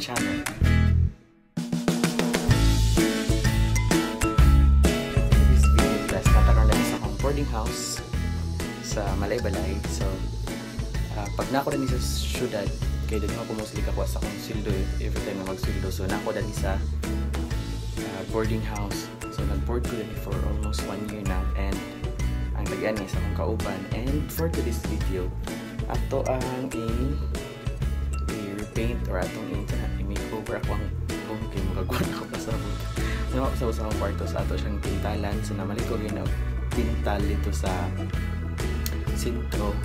channel. This video class, natakaroon lang sa akong boarding house sa Malaybalay. So, pag nako rin sa syudad, kaya dali ako mostly kakuha sa akong sweldo every time na magsuldo. So, nako dali sa boarding house. So, nag-board ko dali for almost 1 year now. And ang tagian niya sa akong kauban. And for today's video, ato ang i-repaint or atong i-makeover ako ang room kay magagawa ako pasabot. Ano ako sa akong kwarto sa ato siyang pintalan. So, namalit ko rin pintal dito sa sentro.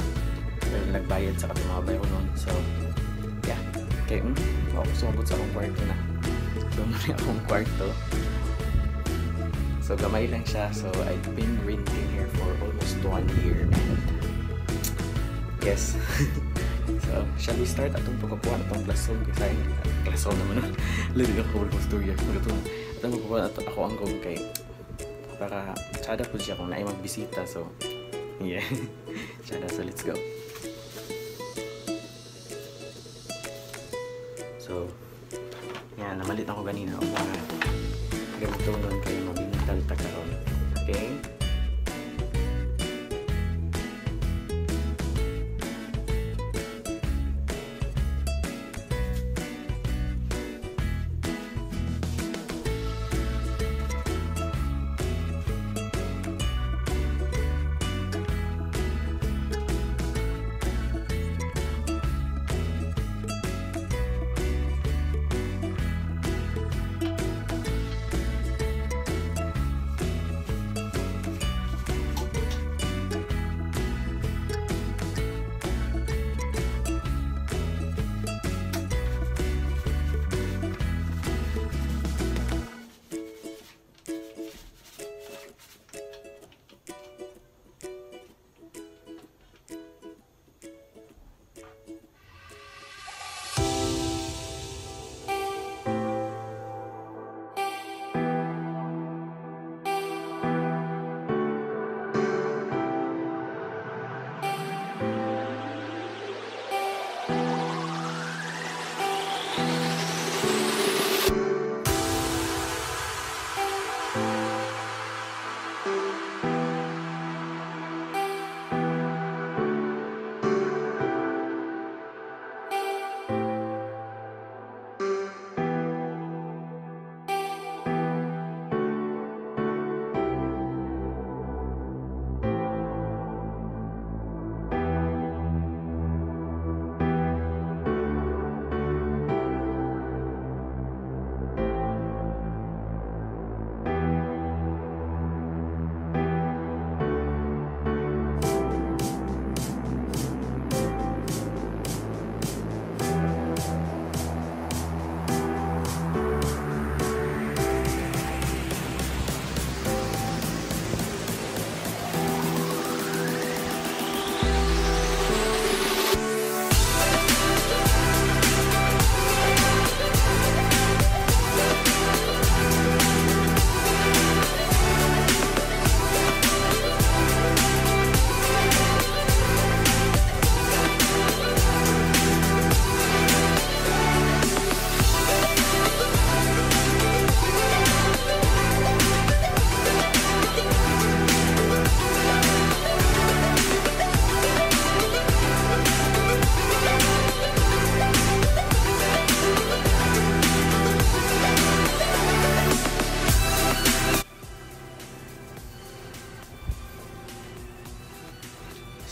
Pero nagbayad sa katong mga bayo noon. So, yeah. Okay, ako sumabot sa akong kwarto na. So, muna akong kwarto. So, gamay lang siya. So, I've been renting here for almost 1 year. And, yes. So, shall we start? Atong pagkapuan, atong classroom. Kasi, classroom naman. Lagi ako kabal ko storya. Atong pagkapuan, ako ang room kay para tsada po siya kung naay magbisita. So, yeah. Tsada. So, let's go. So, yan. Namalit ako ganina. O para ganito nun kayo mabintal ta karon. Okay?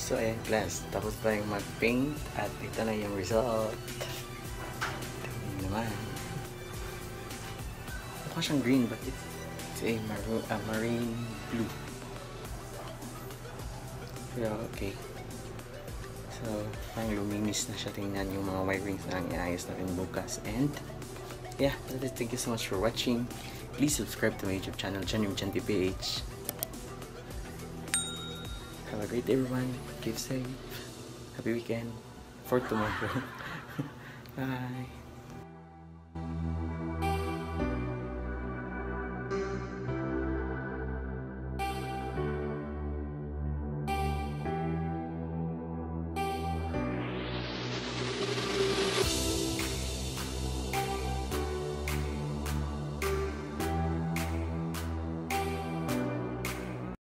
So, ayan class, tapos tayong mag-paint at ito na yung result. Tingnan naman. Mukha siyang green but it's a marine blue. Pero okay. So, parang luminis na siya tingnan yung mga wirings na ang inaayos natin bukas. And, yeah, that is, thank you so much for watching. Please subscribe to my YouTube channel, John Chan PH. Have a great day, everyone. Keep safe. Happy weekend. For tomorrow. Bye.